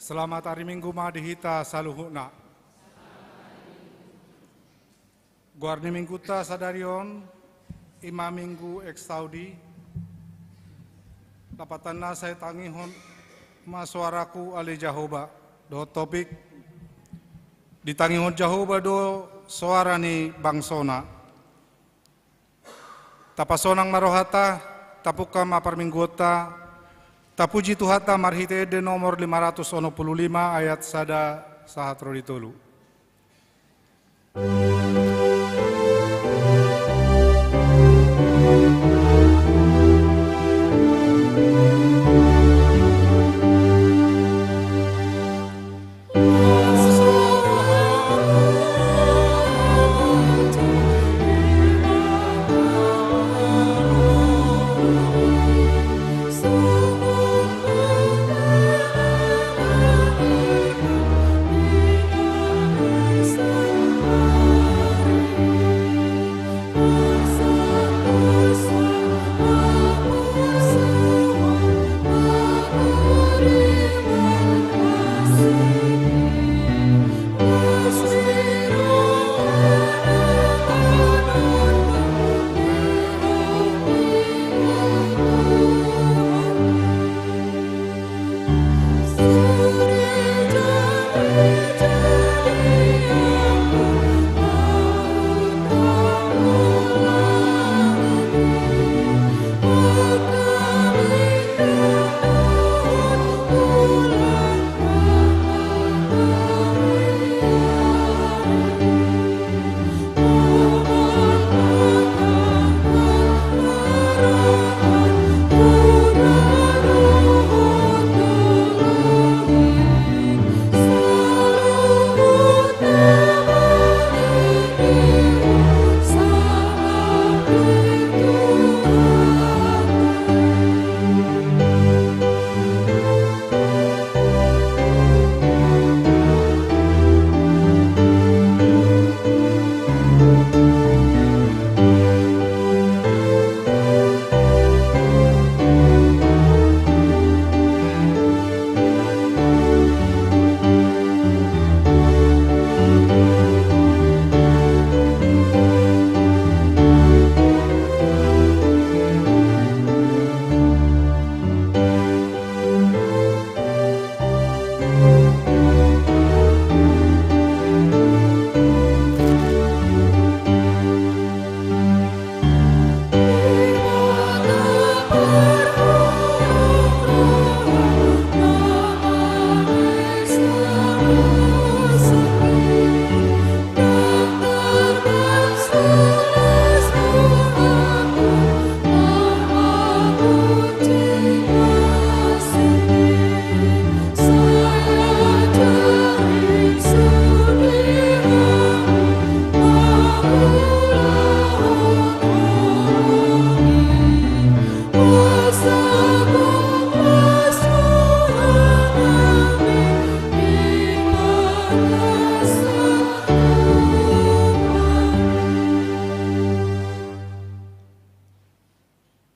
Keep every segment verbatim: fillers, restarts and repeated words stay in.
Selamat ari Minggu ma di hita saluhutna. Goar ni Mingguta sadari on, i ma Minggu Exaudi. Lapatanna sai tangihon ma soaraku ale Jahowa, dohot topik, ditangihon Jahowa do soara ni bangsona. Tapasonang ma rohanta, tapungka ma parmingguonta, tapuji Tuhanta marhite ende nomor lima ratus onom pulu lima ayat sada sahat ro di tolu.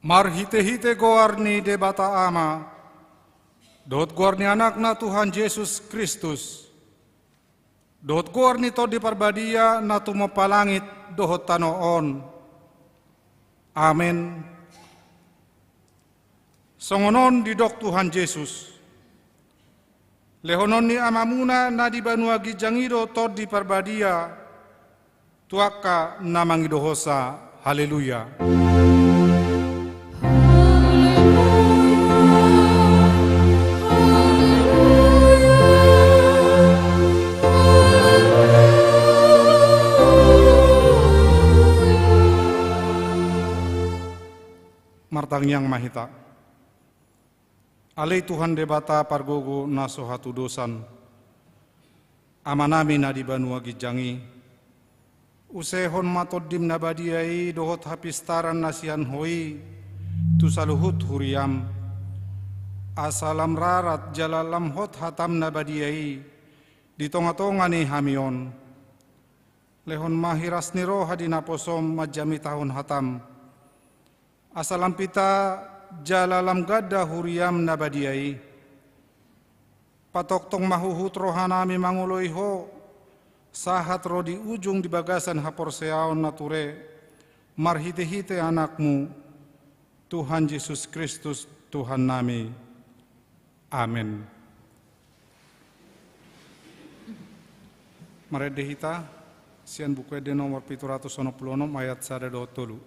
Marhitehite goar ni Debata Ama, dohot goar ni Anakna Tuhan Jesus Kristus, dohot goar ni Tondi Parbadia na tumompa langit dohot tano on. Amen. Songon on didok Tuhan Jesus: Lehonon ni Amamuna na di banua ginjang i do Tondi Parbadia tu angka na mangidohonsa. Haleluya. Martangiang ma hita. Ale Tuhan Debata pargogo na so hatudosan, Amanami na di banua ginjang i, usehon ma Tondim na badia i dohot hapistaran na sian Ho i tu saluhut huriam, asa lam rarat jala lam hot hatam na badia i di tongatonga ni hami on. Lehon ma hiras ni roha di naposom manjamitahon hatam, asa lam pita jala lam ganda huriam na badia i. Patongtong ma huhut rohanami mangoloi Ho, sahat ro di ujung di bagasan haporseaon na ture, marhitehite Anakmu, Tuhan Jesus Kristus, Tuhannami. Amen. Marende hita sian Buku Ende nomor pitu ratus onom pulu onom, ayat sada dohot tolu.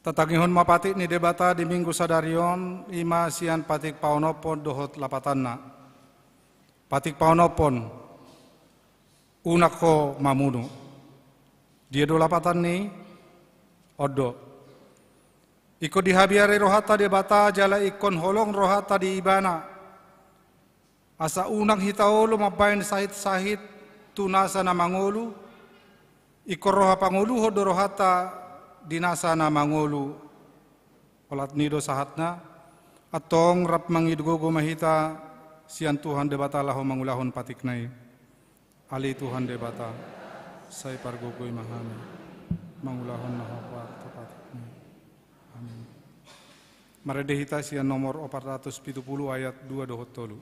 Tatangihon ma patik ni Debata di Minggu sadari on, i ma sian patik paonomhon dohot lapatanna. Patik paonomhon, unang ho mamunu. Dia do lapatan ni i? On do. Ingkon dihabiari rohanta Debata jala ingkon holong rohanta di Ibana. Asa unang hita olo mambahen sahit-sahit tu nasa na mangolu, ingkon roha pangoluhon do rohanta di nasa na mangolu. Olat ni i do sahatna, antong rap mangido gogo ma hita sian Tuhan Debata laho mangulahon patikna i. Ale Tuhan Debata, sai pargogoi ma hami, mangulahon na hupasahat tu patikmi. Amin. Marende hita sian nomor opat ratus pitu pulu ayat dua dohot tolu.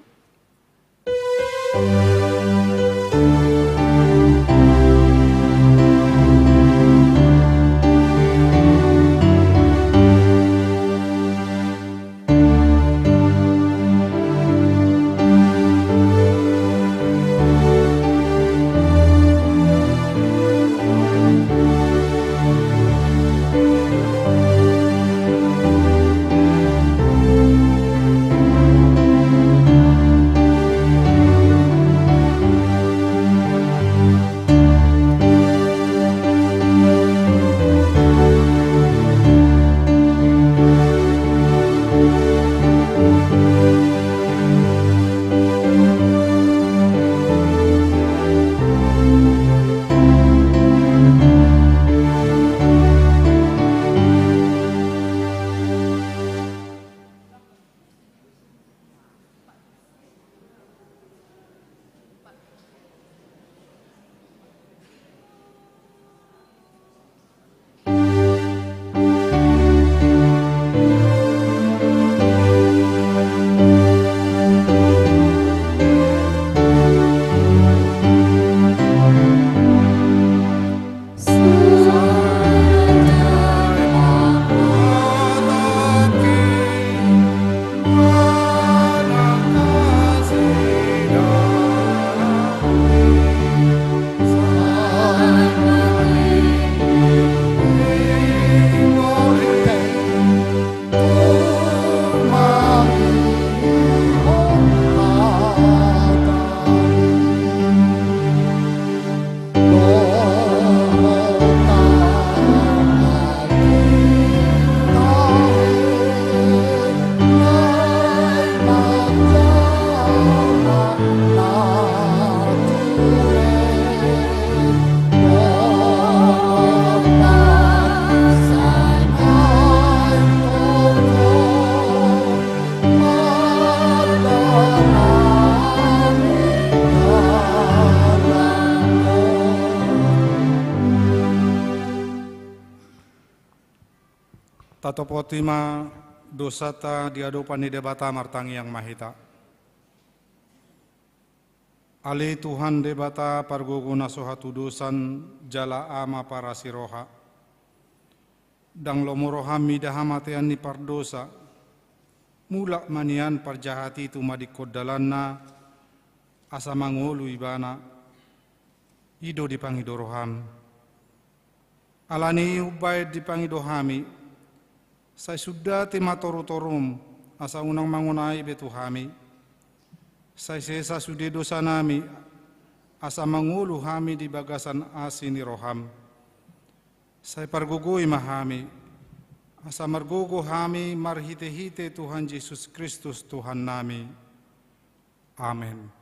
Patopoti ma dosanta di adopan ni Debata, martangiang ma hita. Ale Tuhan Debata, pargogo na so hatudosan jala Ama parasi roha. Ndang lomo roham mida hamatean ni pardosa. Mulak ma nian parjahat i tumadingkon dalanna, asa mangolu ibana. I do dipangido roham. Ala ni i umbahen dipangido hami, sai sundati ma torutorum, asa unang mangonai be tu hami. Sai sesa sude dosanami, asa mangolu hami di bagasan asi ni roham. Sai pargogoi ma hami, asa margogo hami marhitehite Tuhan Jesus Kristus Tuhannami. Amen.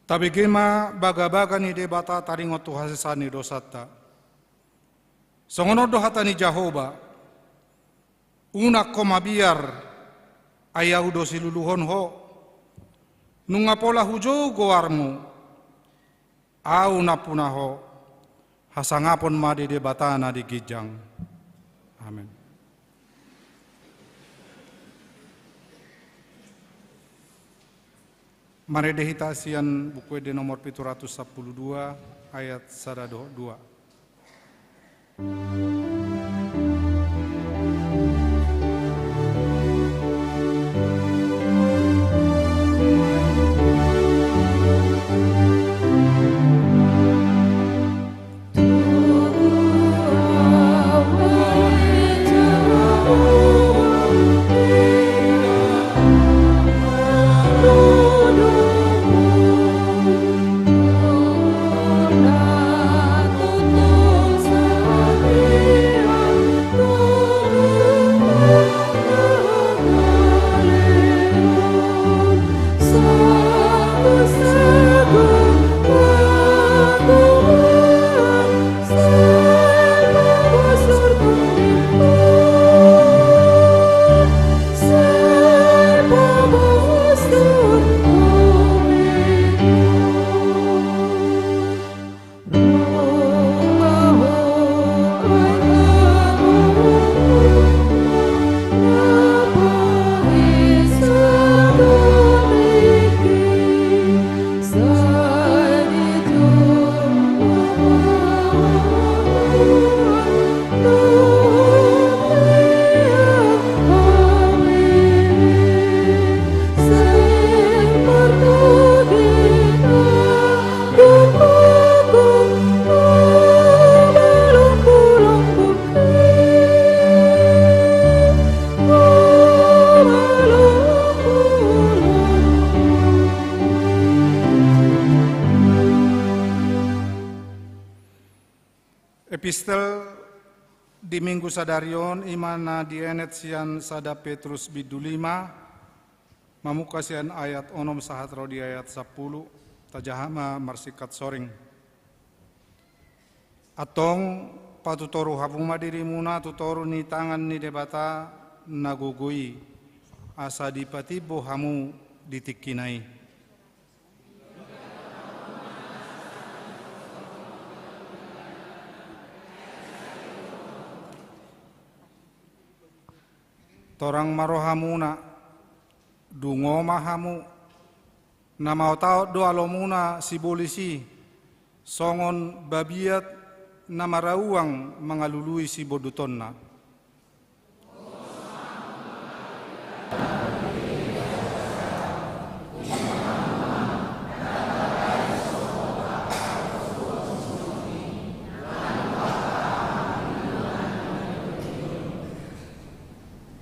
Tabege ma bagabaga ni Debata taringot tu hasesaan ni dosanta. Songon on do hata ni Jahowa: Unang ho mabiar, ai Ahu do siluluhon ho. Nunga pola hujou goarmu, Ahu nampuna ho. Hasangapon ma di Debata na di ginjang. Amen. Marende hita sian Buku Ende nomor pitu ratus sampulu dua, ayat sada dohot dua. Epistel di Minggu sadari on i ma na dienet sian sada Petrus bindu lima, mamungka sian ayat onom sahat ro di ayat sampulu. Tajaha ma marsingkat soring. Antong, patutoru hamu ma dirimuna tu toru ni tangan ni Debata na gogo i, asa dipatimbo hamu di tingkina i. Torang ma rohamuna, dungo ma hamu, Na maotaot do alomuna sibolis i, songon babiat na marauang mangalului sibondutonna.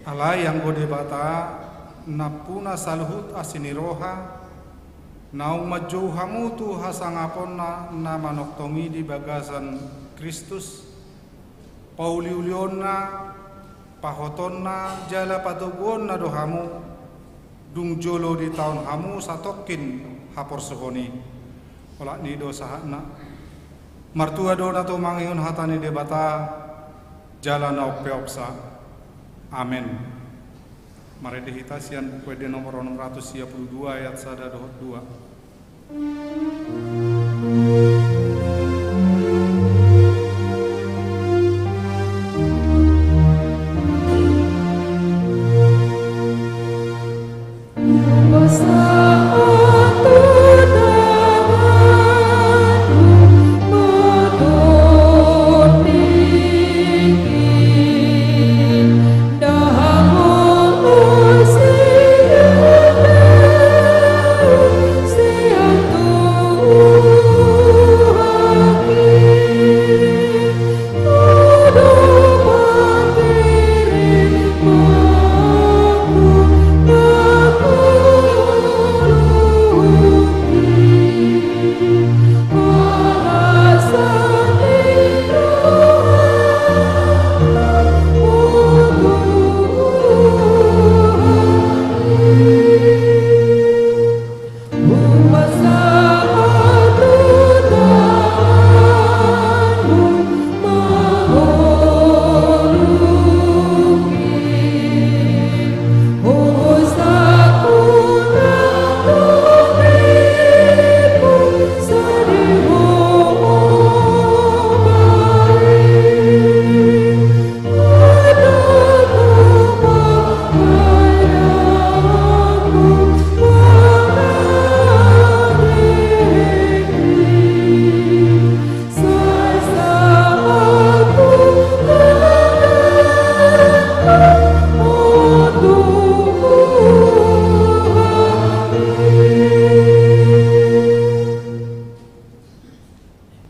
Alai anggo Debata, nampuna saluhut asi ni roha, naung manjou hamu tu hasangaponna na manongtong i di bagasan Kristus, pauliulionna, pahotonna jala patoguonna do hamu, dung jolo ditaon hamu satongkin haporsuhon i. Olat ni do sahatna. Martua do na tumangihon hata ni Debata, jala na umpeopsa. Amen. Marende hita sian Buku Ende nomor onom ratus sia pulu dua, ayat sada dohot dua.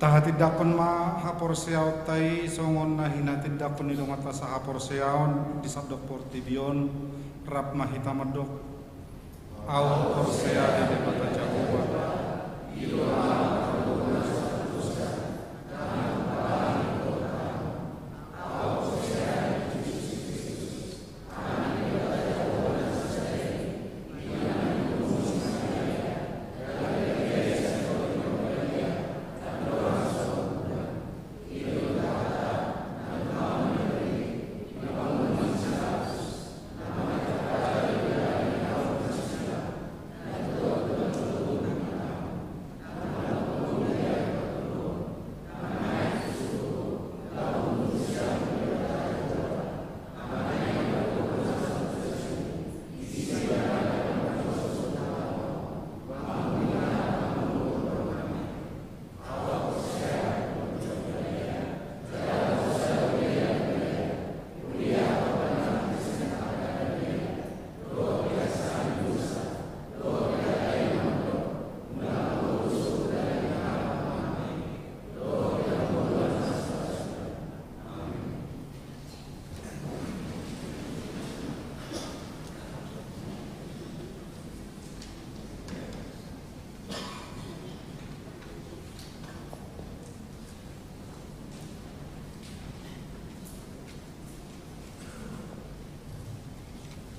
Tahatindangkon ma haporseaonta i songon na hinatindangkon ni donganta sahaporseaon di sandok portibi on. Rap ma hita mandok: Ahu porsea di Debata Jahowa.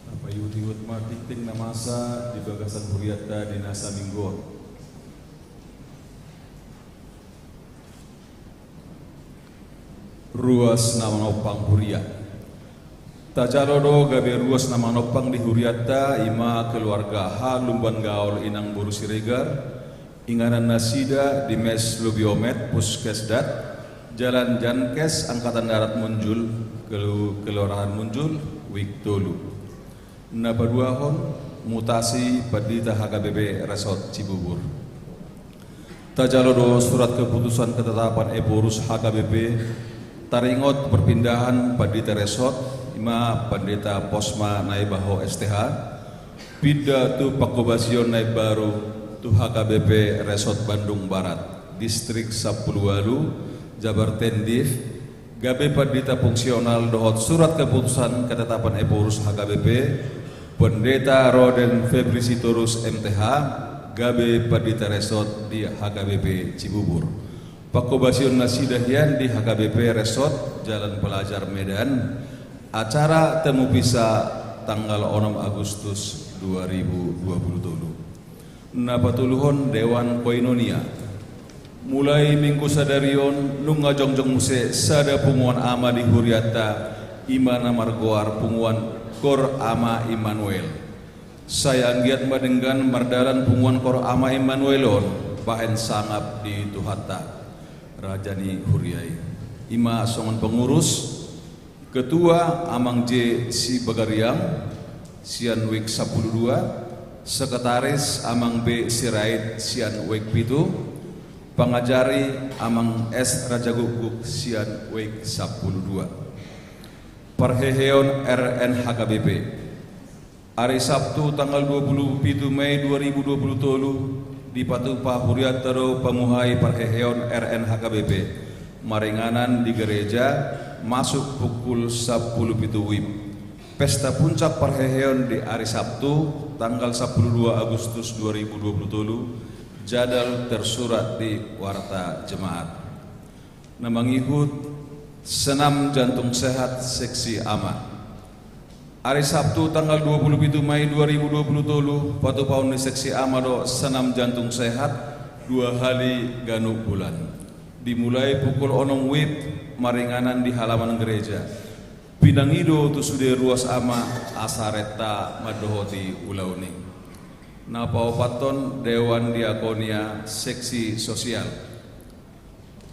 Tapaihutihut ma tingting na masa di bagasan hurianta di na saminggu on. Ruas na manompang huria. Tajalo do gabe ruas na manompang di hurianta, i ma keluarga H. Lumban Gaol, Inang boru Siregar, inganan nasida di Mes Lubiomet, Puskesdat, Jalan Jankes, Angkatan Darat Munjul, kelu-, Kelurahan Munjul, Wik tolu. Na paduahon, Mutasi Pandita H K B P Resort Cibubur. Tajalo do surat keputusan ketetapan Ephorus H K B P, taringot perpindahan Pandita Resort, ima Pandita Posma Naibaho S T H, pinda tu pangkobasion na imbaru tu H K B P Resort Bandung Barat, Distrik sampulu ualu, Jabar Ten Div, gabe pandita fungsional dohot surat keputusan ketetapan Ephorus H K B P, Pendeta Roden Febri Sitorus M T H, gabe pandita resort di H K B P Cibubur. Pangkobasion nasida hian di H K B P Resort Jalan Pelajar Medan, acara temu pisah tanggal onom Agustus dua ribu dua puluh tolu. Na patoluhon, Dewan Koinonia. Mulai minggu sadari on nunga jongjong muse sada punguan ama di hurianta, ima na margoar punguan Kor Ama Immanuel. Sai anggiat ma denggan mardalan punguan Kor Ama Immanuel on bahen sangap di Tuhanta, Raja ni huria i. Ima songon pengurus: Ketua, Amang J Sibagariang, sian wik sampulu dua. Sekretaris, Amang B Sirait, sian wik pitu. Pangajari, Amang S Rajagukguk, sian wik sampulu dua. Parheheon R N H K B P. Ari Sabtu tanggal dua puluh pitu Mei dua ribu dua puluh tolu, dipatupa hurianta do pamuhai parheheon R N H K B P maringanan di gereja, masuk pukul sampulu pitu wib. Pesta puncak parheheon di ari Sabtu tanggal sampulu dua Agustus dua ribu dua puluh tolu, jadwal tersurat di Warta Jemaat. Na mangihut, senam jantung sehat seksi ama. Ari Sabtu tanggal dua puluh pitu Mei dua ribu dua puluh tolu, patupaon ni seksi ama do senam jantung sehat dua hali ganup bulan. Dimulai pukul onom wib, maringanan di halaman gereja. Pinangido tu sude ruas ama asa renta mandohoti ulaon i. Na paopathon, Dewan Diakonia Seksi Sosial.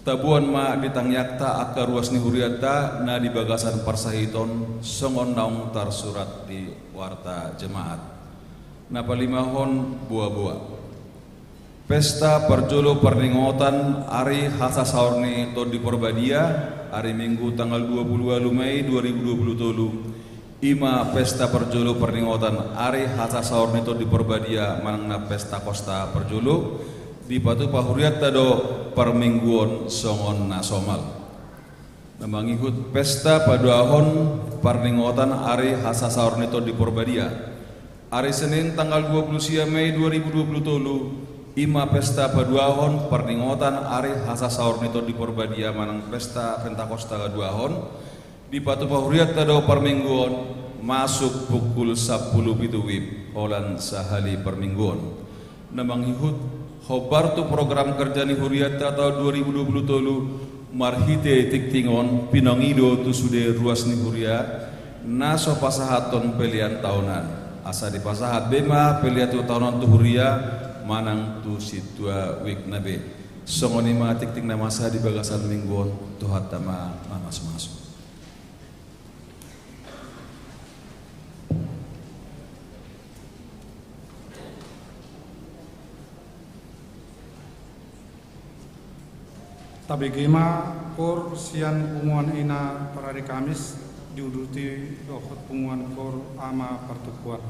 Taboan ma di tangiangta angka ruas ni hurianta na di bagasan parsahiton songon naung tarsurat di Warta Jemaat. Na palimahon, boaboa. Pesta parjolo parningotan ari hasasaor ni Tondi Porbadia, ari Minggu tanggal dua puluh ualu Mei dua ribu dua puluh tolu, ima pesta parjolo parningotan ari hasasaor ni Tondi Porbadia manang na pesta kosta parjolo, dipatupa hurianta do parmingguon songon na somal. Na mangihut, pesta paduahon parningotan ari hasasaor ni Tondi Porbadia. Ari Senin tanggal dua puluh sia Mei dua ribu dua puluh tolu, ima pesta paduahon parningotan ari hasasaor ni Tondi Porbadia manang pesta Pentakosta kaduahon, dipatupa hurianta do parmingguon, masuk pukul sampulu pitu wib, holan sahali parmingguon. Na mangihut, hombar tu program kerja ni hurianta taon dua ribu dua puluh tolu, marhite tingting on pinangido tu sude ruas ni huria na so pasahathon pelean taonan, asa dipasahat be ma pelean tu taonan tu huria manang tu sintua wikna be. Songon i ma tingting na masa di bagasan minggu on, Tuhanta ma mamasumasu. Tabege ma kor sian punguan ina parari Kamis, diuduti dohot punguan kor ama partumpuan.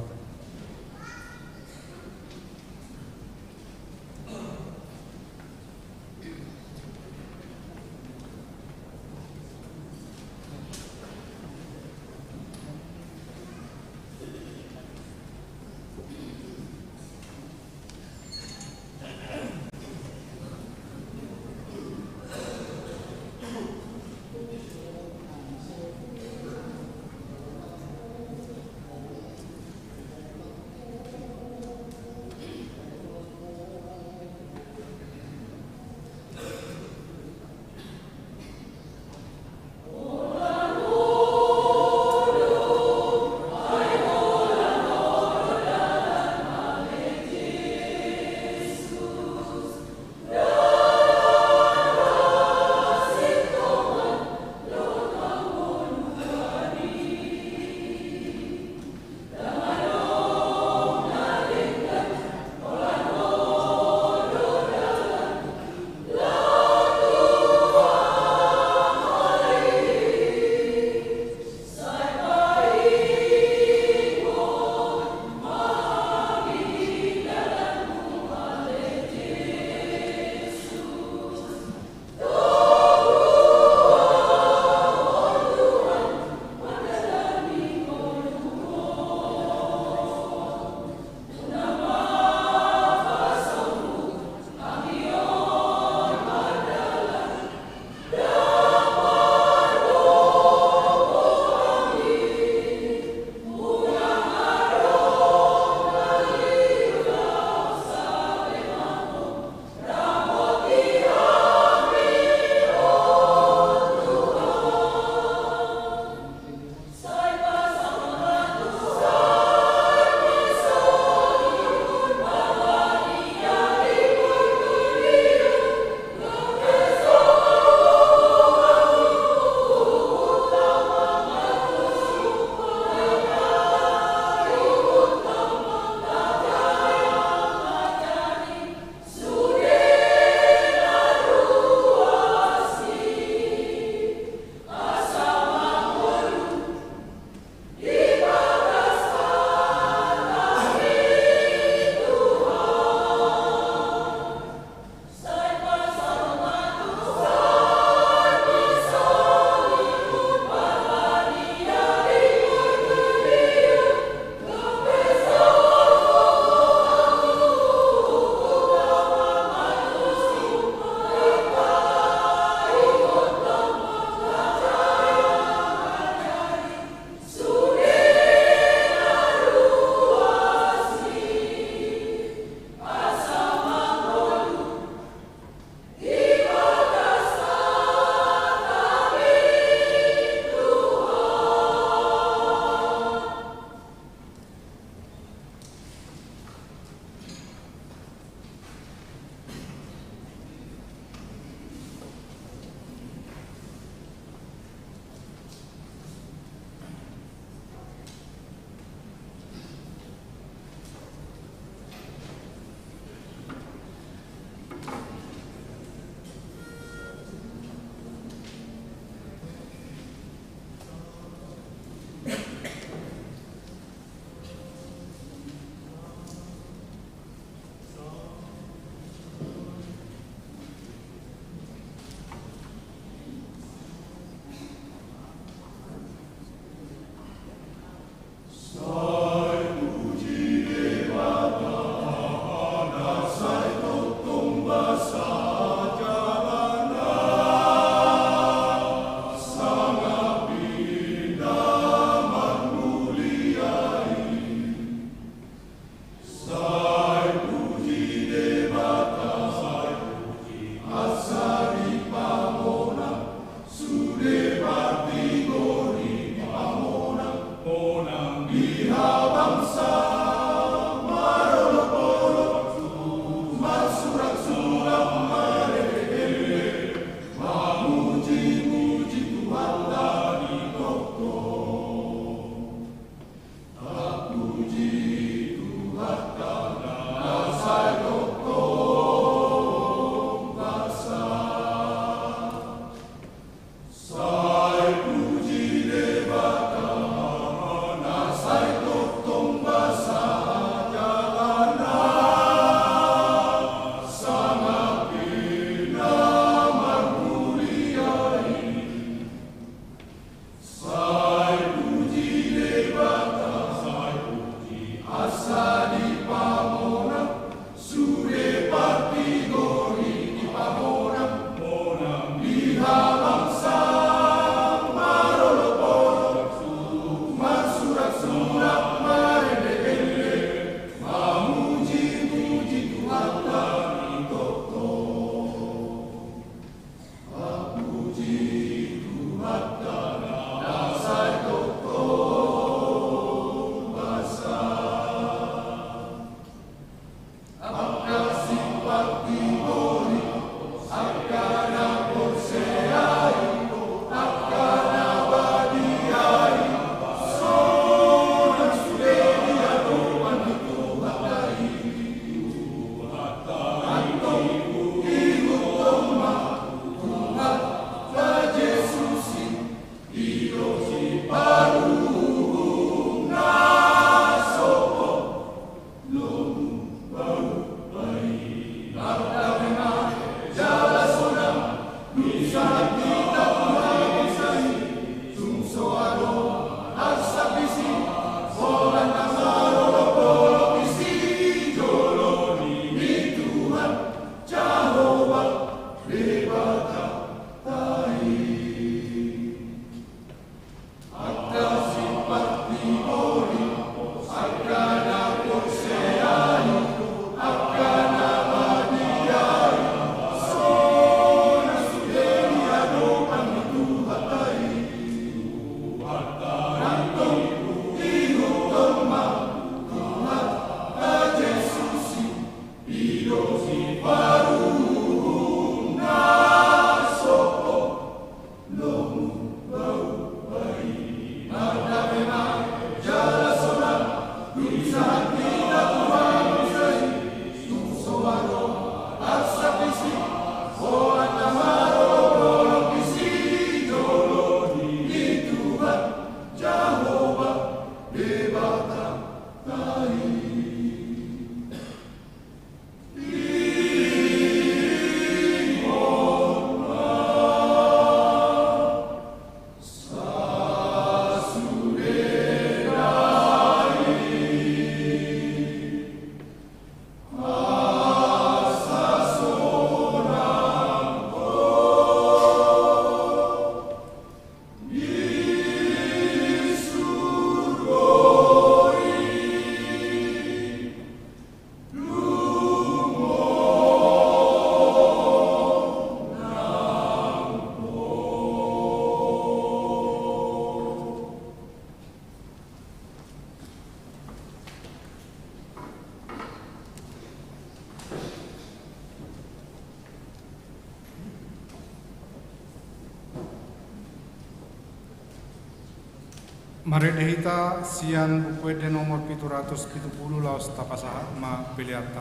Marende hita sian Buku Ende nomor pitu ratus pitu pulu, laos tapasahat ma peleanta.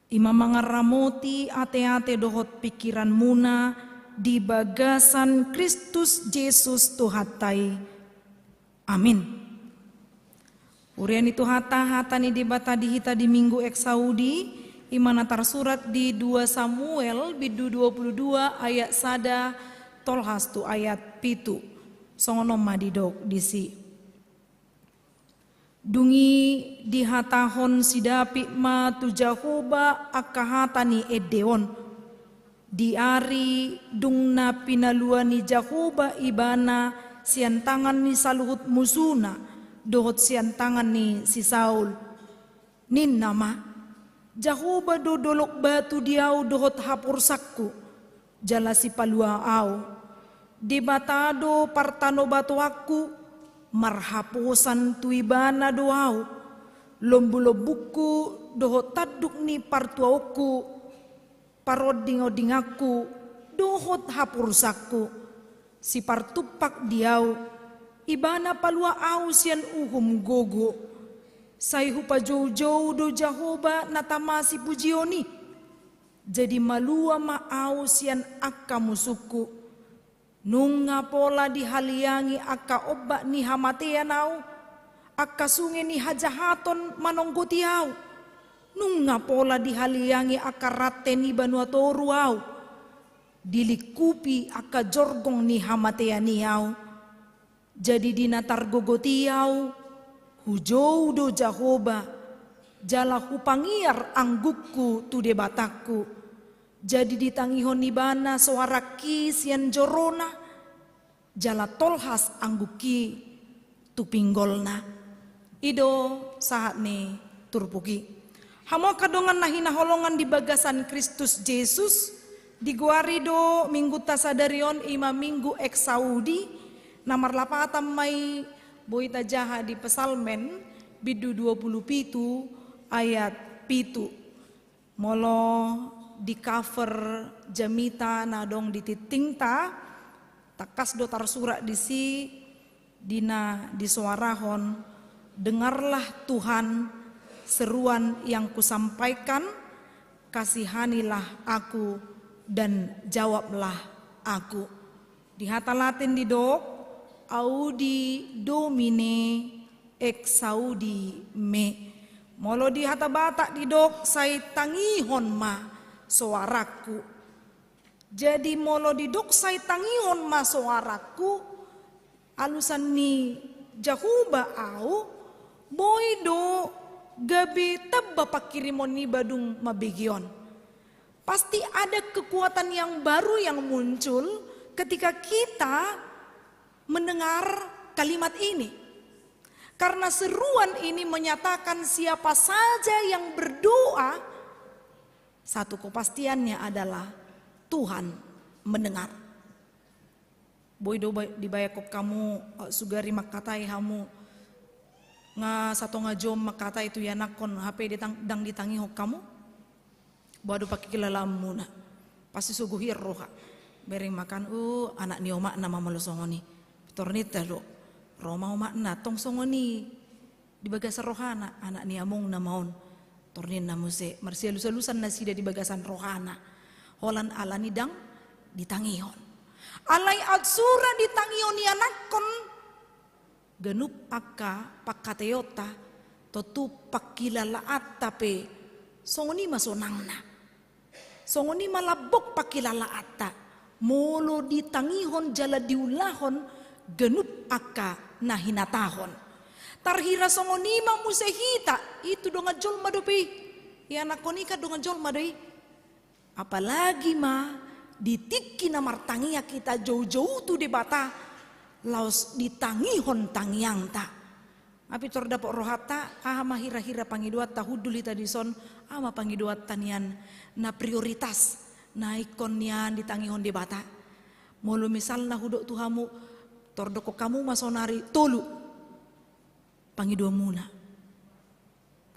I ma mangaramoti ateate dohot pingkiranmuna di bagasan Kristus Jesus Tuhanta i. Amin. Huria ni Tuhanta, hata ni Debata di hita di Minggu Exaudi, i ma na tarsurat di dua Samuel bindu dua puluh dua ayat sada tolhas tu ayat pitu. Songon on ma didok disi. Dung i dihatahon si David ma tu Jahowa angka hata ni ende on. Di ari dung na pinalua ni Jahowa ibana sian tangan ni saluhut musuna dohot sian tangan ni si Saul. Ninna ma, Jahowa do dolok batu di ahu dohot haporsangku, jala sipalua ahu. Debata do partanobatoanku, marhaposan tu ibana do ahu. Lombulombungku dohot tanduk ni partuaonku, parondingondinganku dohot haporsangku, sipartumpak di ahu, ibana palua ahu sian uhum gogo. Sai hupajoujou do Jahowa na tama sipujion i. Jadi malua ma ahu sian angka musungku. Nunga pola dihaliangi angka ombak ni hamatean ahu, angka sunge ni hajahaton manonggoti ahu. Nunga pola dihaliangi angka rante ni banua toru ahu, dilingkupi angka jorgong ni hamatean i ahu. Jadi di na targogot i ahu, hujou do Jahowa, jala hupangiar anggukku tu Debatangku. Jadi ditangihon ibana soarangki sian jorona, jala tolhas anggukki tu pinggolna. I do sahat ni turpuk i. Hamu angka dongan na hinaholongan di bagasan Kristus Jesus, digoari do minggunta sadari on i ma Minggu Exaudi, na marlapatan ma i boi tajaha di Psalmen bindu dua puluh pitu ayat pitu. Molo di cover jamita na adong di tingtingta, tangkas do tarsurat disi di na disoarahon, "Dengarlah Tuhan seruan yang kusampaikan, kasihanilah aku dan jawablah aku." Di hata Latin didok, "Audi Domine exaudi me." Molo di hata Batak didok, "Sai tangihon ma soarangku." Jadi molo didok sai tangihon ma soarangku, alusan ni Jahowa ahu, boi do gabe tamba pangkirimon niba dung mambege on. Pasti ada kekuatan yang baru yang muncul ketika kita mendengar kalimat ini. Karena seruan ini menyatakan siapa saja yang berdoa, satu kepastiannya adalah Tuhan mendengar. Boi do ba-, dibayangkon hamu, eh, sugari mangkatai hamu, nga satonga jom mangkatai tu ianakhon hape ditang-, ndang ditangihon hamu? Boha do pangkilalaanmuna? Pasti so gohi roha. Bereng ma kan, uh, anak ni omakna ma molo songon i. Pintor ninta do. Ro ma omakna, tong songon i. Di bagasan rohana, anak ni amongna ma on. Tor ninna muse, marsialusalusan nasida di bagasan rohana. Holan alani ndang ditangihon. Alai aut sura ditangihon ianakhon, ganup angka pangkataionta, tontu pangkilalaanta pe songon i ma sonangna. Songon i ma lambok pangkilalaanta, molo ditangihon jala diulahon ganup angka na hinatahon. Tarhira songon i ma muse hita, i tu dongan jolma dope i. Ianakhon i kan dongan jolma do i. Apalagi ma di tingki na martangiang hita joujou tu Debata, laos ditangihon tangiangta. Nga pintor dapot rohanta, aha ma hirahira pangidoanta, hundul hita dison, aha ma pangidoanta nian na prioritas, na ingkon nian ditangihon Debata. Molo misalna hudok tu hamu, tor dokkon hamu ma sonari tolu pangidoanmuna.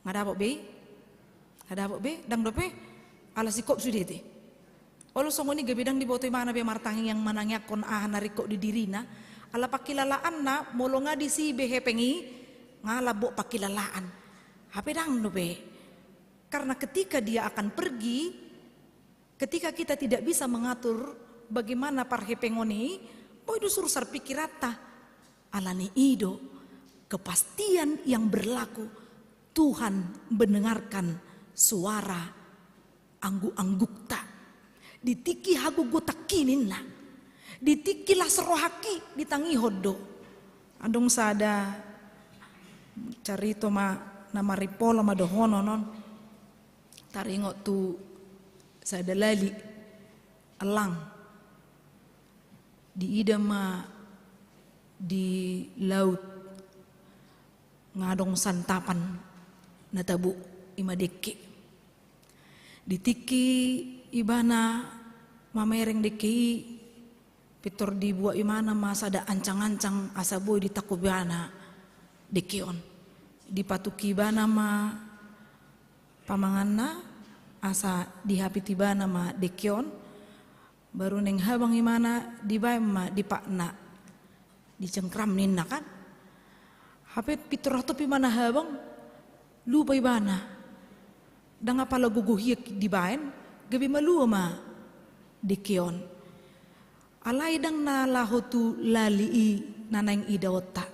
Nga dapot be i? Nga dapot be? Ndang dope? Ala singkop sude te. Olo songon i gabe ndang diboto ibana be martangiang manangiangkon aha na ringkot di dirina. Ala pangkilalaanna, molo nga disi be hepeng i, nga lambok pangkilalaan. Hape ndang dope. Karena ketika dia akan pergi, ketika kita tidak bisa mengatur bagaimana parhepengon i, boi do sursar pikiranta. Alani i do kepastian yang berlaku, Tuhan mendengarkan suara angguk-anggukta. Di tingki hagogotanki ninna, di tingki las rohangki ditangihon do. Adong sada carito ma na maripola ma dohonon on. Taringot tu sada lali elang. Diida ma di laut nga adong santapan na tabo, i ma dengke. Di tingki ibana mamereng dengke i, pintor dibuat ibana ma sada ancang-ancang asa boi ditangkup ibana dengke on. Dipatuki ibana ma pamanganna asa dihapit ibana ma dengke on. Baru naeng habang ibana dibaen ma di patna, dicengkram ninna kan. Hape pintor hatop ibana habang, lupa ibana. Ndang apala gogo hian dibaen, gabe malua ma dengke on. Alai ndang na laho tu lali i na naeng idaonta.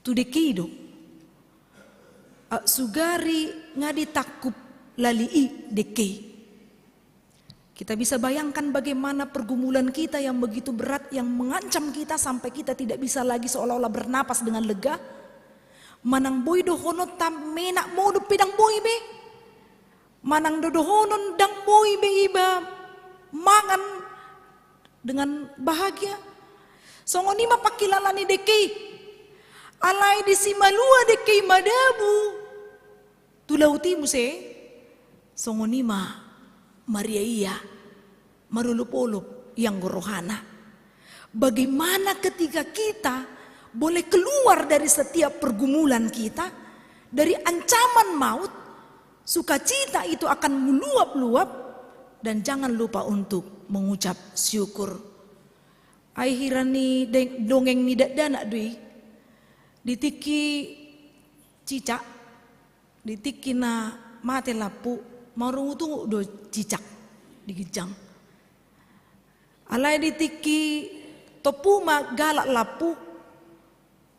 Tu dengke i do. Sugari nga ditangkup lali i dengke i. Kita bisa bayangkan bagaimana pergumulan kita yang begitu berat, yang mengancam kita sampai kita tidak bisa lagi seolah-olah bernapas dengan lega. Manang boi dohononta menak modom pe ndang boi be. Manang do dohonon ndang boi be iba mangan dengan bahagia. Songon i ma pangkilala ni dengke i. Alai disi malua dengke i madabu tu laut i muse, songon i ma mariaia, marolopolop ianggo rohana. Bagaimana ketika kita boleh keluar dari setiap pergumulan kita, dari ancaman maut, sukacita itu akan meluap-luap, dan jangan lupa untuk mengucap syukur. Ai hira ni deng-, dongeng ni dakdanak do i. Di tingki cicak, di tingki na mate lampu, marungut-ungut do cicak di ginjang. Alai di tingki tompu ma galak lampu,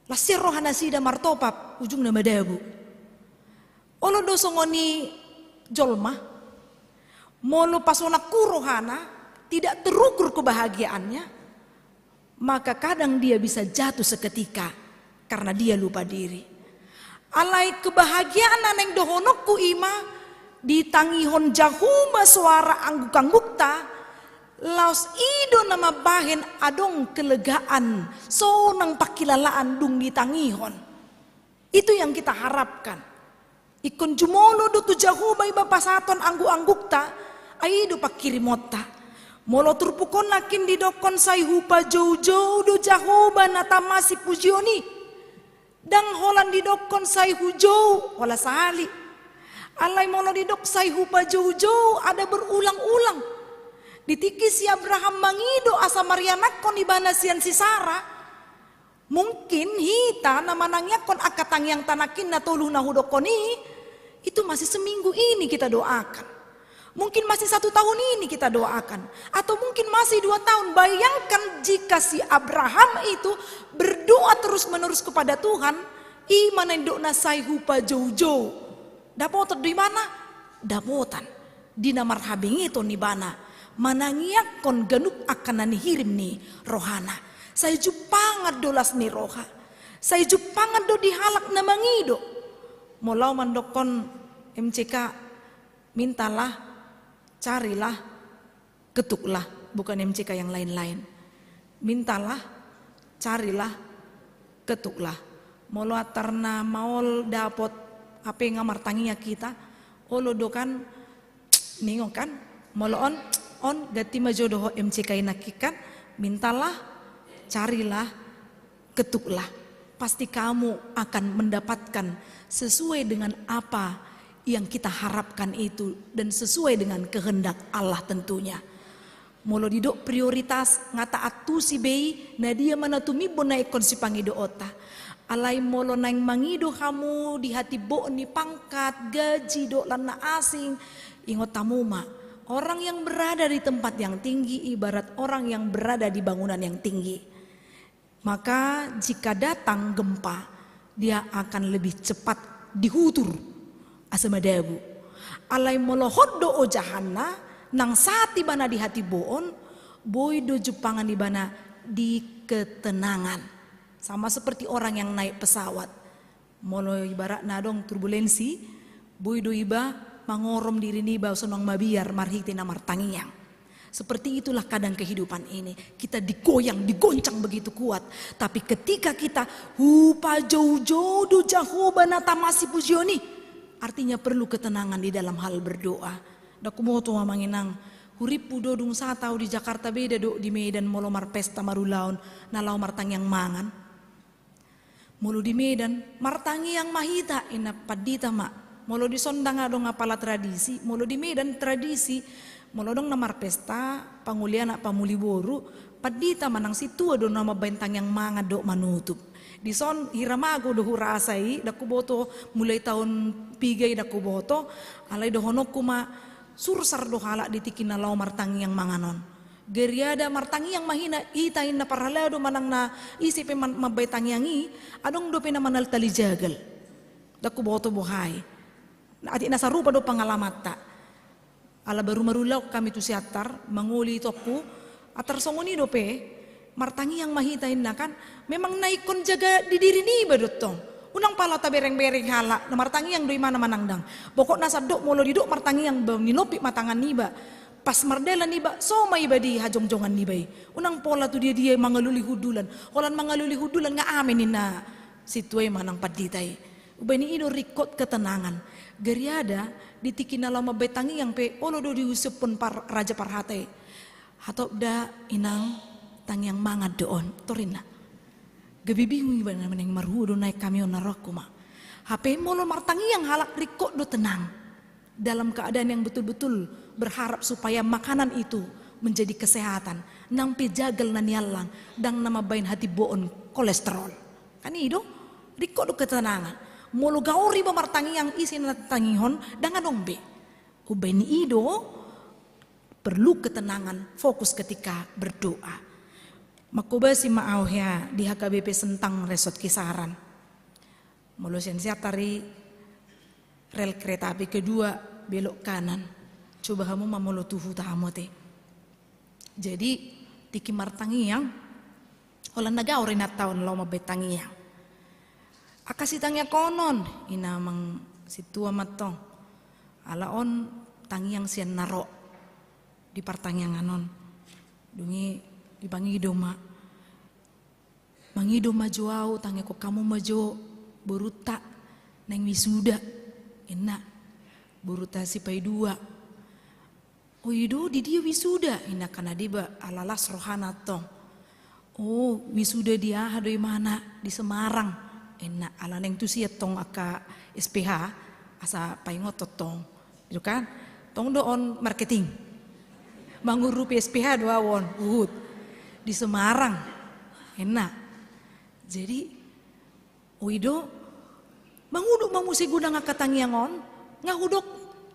las sian roha nasida martopap, ujungna madabu. Olo do songon i jolma, molo pasonangku rohana, tidak terukur kebahagiaannya, maka kadang dia bisa jatuh seketika karena dia lupa diri. Alai kebahagiaan na naeng dohononku i ma, ditangihon Jahowa soara angguk-anggukta, laos i do na mambahen adong kelegaan, sonang pangkilalaan dung ditangihon. Itu yang kita harapkan. Ingkon jumolo do tu Jahowa iba pasahathon angguk-anggukta, ai i do pangkirimonta. Molo turpuk on nangkin didokkon sai hupajoujou do Jahowa na tama sipujion i. Ndang holan didokkon sai hujou, holan sahali. Alai molo didok sai hupajoujou, ada berulang-ulang. Di tingki si Abraham mangido asa marianakhon ibana sian si Sara, mungkin hita na manangiangkon angka tangiangta nangkin na tolu na hudokkon i, itu masih seminggu ini kita doakan. Mungkin masih satu tahun ini kita doakan. Atau mungkin masih dua tahun. Bayangkan jika si Abraham itu berdoa terus-menerus kepada Tuhan, i ma na nidokna sai hupajoujou. Dapotan do ibana? Dapotan. Di na marhabengeton ibana manangiangkon ganup angka na nihirim ni rohana. Sai jumpangan do las ni roha. Sai jumpangan do di halak na mangido. Molo au mandokkon M C K, mintalah, carilah, ketuklah. Bukan M C K yang lain-lain. Mintalah, carilah, ketuklah. Molo antar na maol dapot, hape nga martangiang hita, olo do kan, ningon kan, molo on, on ganti ma jo dohot M C K i nangkin kan, mintalah, carilah, ketuklah. Pasti kamu akan mendapatkan sesuai dengan apa yang kita harapkan itu dan sesuai dengan kehendak Allah tentunya. Molo didok prioritas, nga taantusi be i, na dia ma na tumimbon na ingkon sipangidoonta. Alai molo naeng mangido hamu di hatimboon ni pangkat, gaji, dohot na asing, ingot hamu ma, orang yang berada di tempat yang tinggi ibarat orang yang berada di bangunan yang tinggi. Maka jika datang gempa, dia akan lebih cepat dihutur asa madabu. Alai molo hot do ojahanna, nang sahat ibana di hatimboon, boi do jumpangan ibana di ketenangan. Sama seperti orang yang naik pesawat. Molo ibaratna adong turbulensi, boi do iba mangorom diri niba sonang mabiar marhite na martangiang. Seperti itulah kadang kehidupan ini. Kita digoyang, digoncang begitu kuat. Tapi ketika kita hupajoujou do Jahowa na tama sipujion i, artinya perlu ketenangan di dalam hal berdoa. Ndang huboto, amang inang, hurippu do, dung sahat au di Jakarta, beda do di Medan molo marpesta marulaon na laho martangiang mangan. Molo di Medan, martangiang ma hita, inna pandita ma. Molo dison ndang adong apala tradisi, molo di Medan tradisi, molo adong na marpesta, pangoli anak pamuli boru, pandita ma nang sintua do na mambaen tangiang mangan dohot manutup. Dison hira mago do hurasa i, ndang huboto mulai taon piga i, ndang huboto, alai dohononku ma, sursar do halak di tingki na laho martangiang mangan on. Gariada martangiang ma hina, hita inna parhalado manang na ise pe man-, mambaen tangiang i, adong dope na manaltali jagal. Ndang huboto boha i. Atik na sarupa do pangalamanta. Ala baru marulaon hami tu Siantar, mangoli toku, antar songon i dope, martangiang ma hita inna kan, memang na ingkon jaga di diri niba do tong. Unang pala tabereng-bereng halak, na martangiang do imana manang ndang. Pokokna sandok molo didok martangiang, ba nilompit ma tangan niba. Pas mardalan iba, so ma iba di hajongjongan niba i. Unang pola tu dia-dia mangalului hundulan. Holan mangalului hundulan nga ame ninna sintua i manang pandita i. Umbahen i do ringkot ketenangan. Gariada di tingki na laho mambaen tangiang pe, olo do diusuphon par-, raja parhata i. Hatop da inang, tangiang mangan do on, torinna. Gabe bingung iba, na naeng marhua do naeng hami on, na rohangku ma. Hape molo martangiang halak, ringkot do tenang. Dalam keadaan yang betul-betul berharap supaya makanan itu menjadi kesehatan. Nang pe jagal na niallang, ndang na mambaen hatimboon kolesterol. Kan i do, ringkot do ketenangan. Molo gaor iba martangiang, ise na tatangihon, ndang adong be. Umbahen i do, perlu ketenangan, fokus ketika berdoa. Mangkobasi ma au hea di H K B P Sentang Resort Kisaran. Molo sian Siantar i rel kereta api kedua, belok kanan. Coba hamu ma molo tu huta hamu ate. Jadi, tingki martangiang, holan na gaor inanta on laho mambaen tangiang. Angka sitangiangkon on, inna amang sintua ma tong. Ala on tangiang sian na ro di partangiangan on. Dung i dipangido ma. Mangido ma jo au, tangiangkon hamu ma jo borunta naeng wisuda, inna. Borunta si Paidua. O i do, di dia wisuda, inna, kan na diba ala las rohana tong. O, wisuda di aha do imana, di Semarang, inna, ala naeng tusi tong angka S P H, asa paingothon tong. Itu kan, tong do on marketing. Mangurupi S P H do au on, huhut. Di Semarang, inna. Jadi, o i do, mangudut ma muse godang angka tangiang on, nga hudok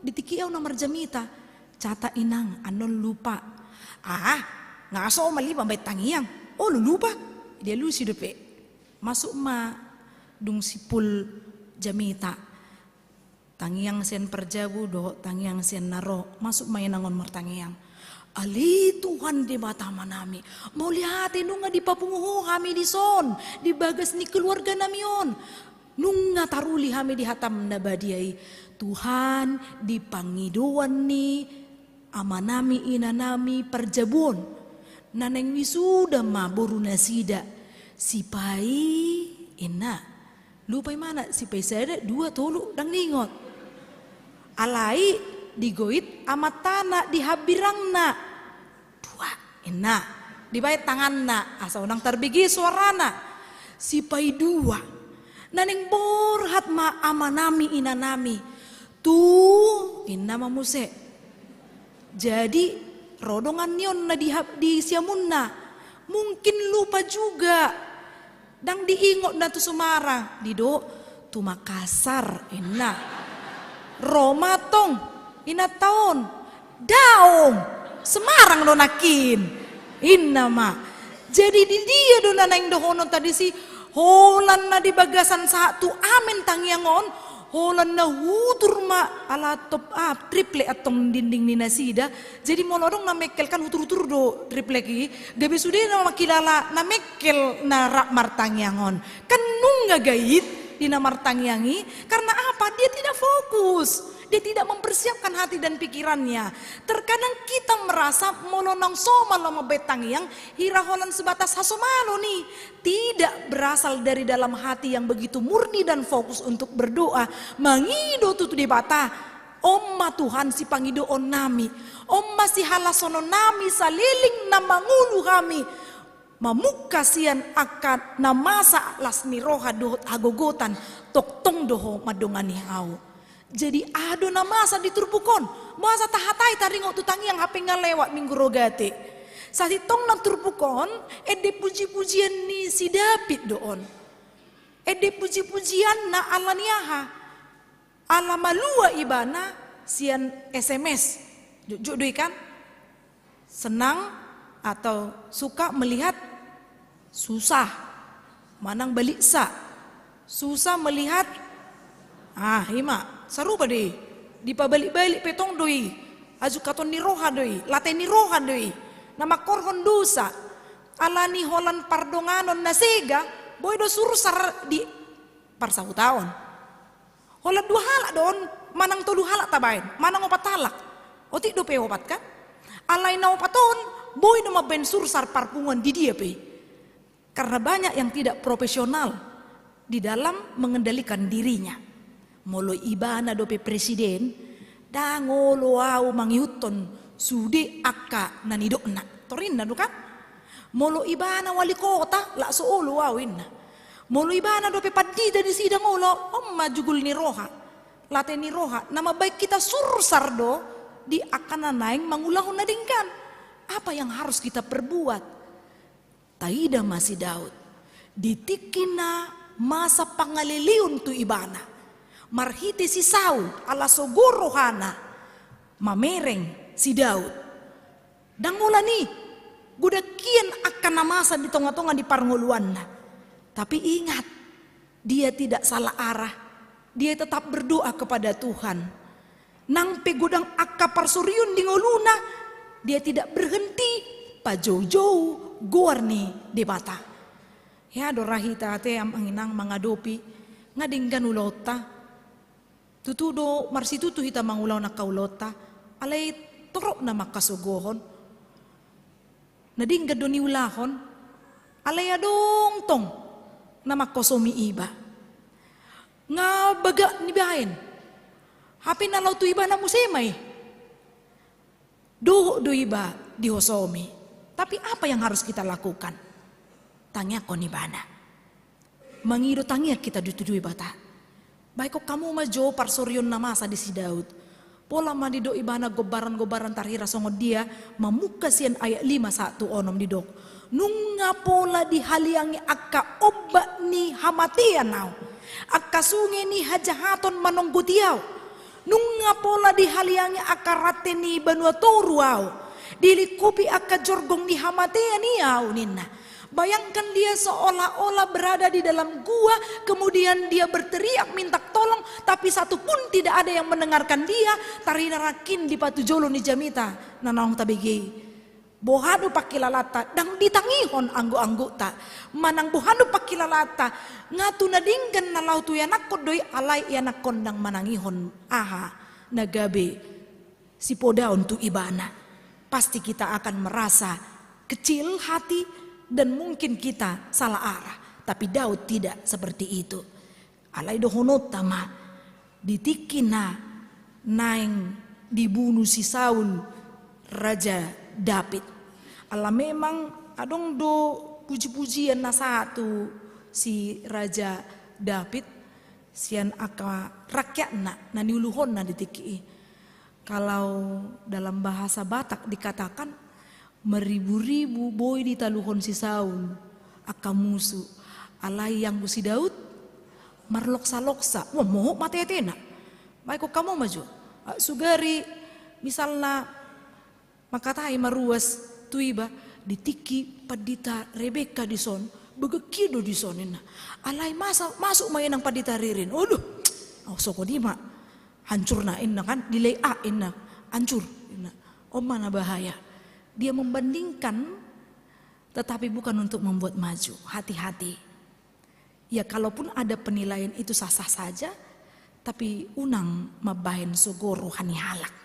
di tingki i au na marjamita. Catat inang, annon lupa. Ah, nga so mali mambaen tangiang. Olo lupa. Dialusi dope. Masuk ma dung simpul jamita. Tangiang sian parjabu dohot tangiang sian na ro, masuk ma inang on martangiang. Ale Tuhan Debata Amanami, mauliate nunga dipapungu Ho hami dison, di bagas ni keluarga nami on. Nunga taruli hami di hataM na badia i. Tuhan, di pangidoan ni amanami inanami parjabu on, na naeng wisuda ma boru nasida, si Pai, inna. Lupa imana, si Pai sada, dua, tolu, ndang niingot. Alai digoit amantana di hambirangna. Dua, inna. Dibaen tanganna, asa unang tarbege suarana. Si Pai dua. Na naeng borhat ma amanami inanami. Tu, inna ma muse. Jadi, ro dongan ni on na di hap-, di siamunna. Mungkin lupa juga. Ndang diingot na tu Sumarang, didok tu Makassar, inna. Ro ma tong inanta on, daong, Semarang do nangkin, inna ma. Jadi di dia do na naeng dohononta disi? Holan na di bagasan sahat tu amen tangiang on, holan na hutur ma, ala top up, triplek antong dinding ni nasida. Jadi molo adong na mengkel kan hutur-hutur do triplek i, gabe sude na mangkilala na mengkel na rap martangiang on. Kan nunga gait di na martangiang i, karena apa? Dia tidak fokus. Dia tidak mempersiapkan hati dan pikirannya. Terkadang kita merasa molo naung somal ma mambahen tangiang, hira holan sebatas hasomalon i. Tidak berasal dari dalam hati yang begitu murni dan fokus untuk berdoa. Mangido tu Debata. On ma Tuhan sipangidoon nami. On ma sihalasonon nami saleleng na mangolu hami. Mamungka sian angka na masa las ni roha dohot hagogotan, tongtong do ho mandongani ahu. Jadi aha do na masa di turpuk on? Masa tahatai taringot tu tangiang hape nga lewat Minggu Rogate. Sasintongna turpuk on, ende puji-pujian ni si David do on. Ende puji-pujianna ala ni aha? Ala malua ibana sian S M S. Jotjot do i kan? Senang atau suka melihat susah manang baliksa. Susah melihat, ah, ima, sarupa do i. Dipabalik-balik pe tong do i. Ajungkaton ni roha do i, late ni roha do i. Na mangkorhon dosa. Ala ni holan pardonganon na sega, boi do sursar di parsahutaon. Holan dua halak do on, manang tolu halak tabaen, manang opat halak. Otik dope opat kan? Alai na opat on, boi do mambaen sursar parpunguan di dia pe. Karena banyak yang tidak profesional di dalam mengendalikan dirinya. Molo ibana dope presiden, ndang olo ahu mangihuthon sude angka na nidokna. Torinna do kan? Molo ibana wali kota, lak so olo ahu inna. Molo ibana dope pandita disi, ndang olo, on ma jugul ni roha. Late ni roha, na mambaen hita sursar do di angka na naeng mangulahon na denggan. Apa yang harus kita perbuat? Taida ma si Daud. Di tingki na masa pangaleleon tu ibana. Marhite si Saul, ala sogo rohana, mamereng si Daud. Ndang holan i, godang hian angka na masa di tonga-tonga ni parngoluanna. Tapi ingat, dia tidak salah arah. Dia tetap berdoa kepada Tuhan. Nang pe godang angka parsorion di ngoluna, dia tidak berhenti pajoujou goar ni Debata. Hea do ra hita ate amang inang mangadopi, nga denggan ulaonta. Tutu do marsitutu hita mangulahon angka ulaonta, alai torop nama angka sogohon. Na denggan do niulahon, alai adong tong na mangkosomi iba. Nga bagak nibaen. Hape na laho tu ibana muse ma i. Dohot do iba dihosomi. Tapi apa yang harus kita lakukan? Tangiangkon ibana. Mangido tangiang hita do tu Debata. Baen hamu ma jo parsorion na masa di si Daud. Pola ma didok ibana gombaran-gombaran tarhira songon dia, mamungka sian ayat lima sahat tu onom didok. Nunga pola dihaliangi angka ombak ni hamatean ahu. Angka sunge ni hajahaton manonggoti ahu. Nunga pola dihaliangi angka rante ni banua toru ahu. Dilingkupi angka jorgong ni hamatean i ahu ninna. Bayangkan dia seolah-olah berada di dalam gua, kemudian dia berteriak minta tolong, tapi satu pun tidak ada yang mendengarkan dia, tarhira nangkin di patujolo ni jamita, na naung tabege i. Boha do pangkilalanta, ndang ditangihon anggo-anggota. Manang boha do pangkilalanta, nga tu na denggan na laho tu ianakkon do i, alai ianakkon ndang manangihon aha na gabe sipodaon tu ibana. Pasti kita akan merasa kecil hati dan mungkin kita salah arah. Tapi Daud tidak seperti itu. Alai dohononta ma, di tingki na naeng dibunu si Saul, Raja Daud. Ala memang adong do puji-pujian na sahat tu si Raja Daud, sian angka rakyatna na niuluhonna di tingki i. Kalau dalam bahasa Batak dikatakan, meribu-ribu boi ditaluhon si Saul angka musu, Alai anggo si Daud marloksa-loksa, wah, mohop ma tetena. Baik, kok kamu maju. Ah, sugari misalna mangkatai ma ruas tu iba, di tingki pandita Rebeka dison, bagak i do dison inna. Alai masa masuk ma inang pandita Ririn. Aduh, oh, soko di ma. Hancur na inna kan, delay a inna. Hancur inna. Oh, mana bahaya. Dia membandingkan, tetapi bukan untuk membuat maju. Hati-hati. Ya, kalaupun ada penilaian itu sah-sah saja, tapi unang mambahen sogo roha ni halak.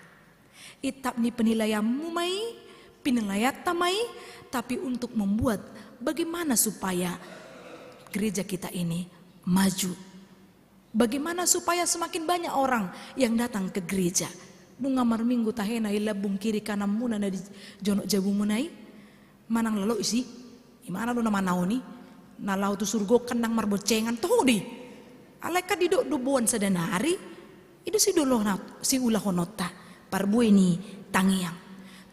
Itap ni penilaianmu ma i, penilaianta ma i, tapi untuk membuat bagaimana supaya gereja kita ini maju. Bagaimana supaya semakin banyak orang yang datang ke gereja. Nunga marminggu tahena i lambung kiri kananmuna na di jonok jabumuna i. Manang lalo isi, imana do na manaon i, na laho tu surgo kan nang marboncengan, toho do i. Alai kan didok do boan sada nari, i do sidohononta, siulahononta, parbue ni tangiang.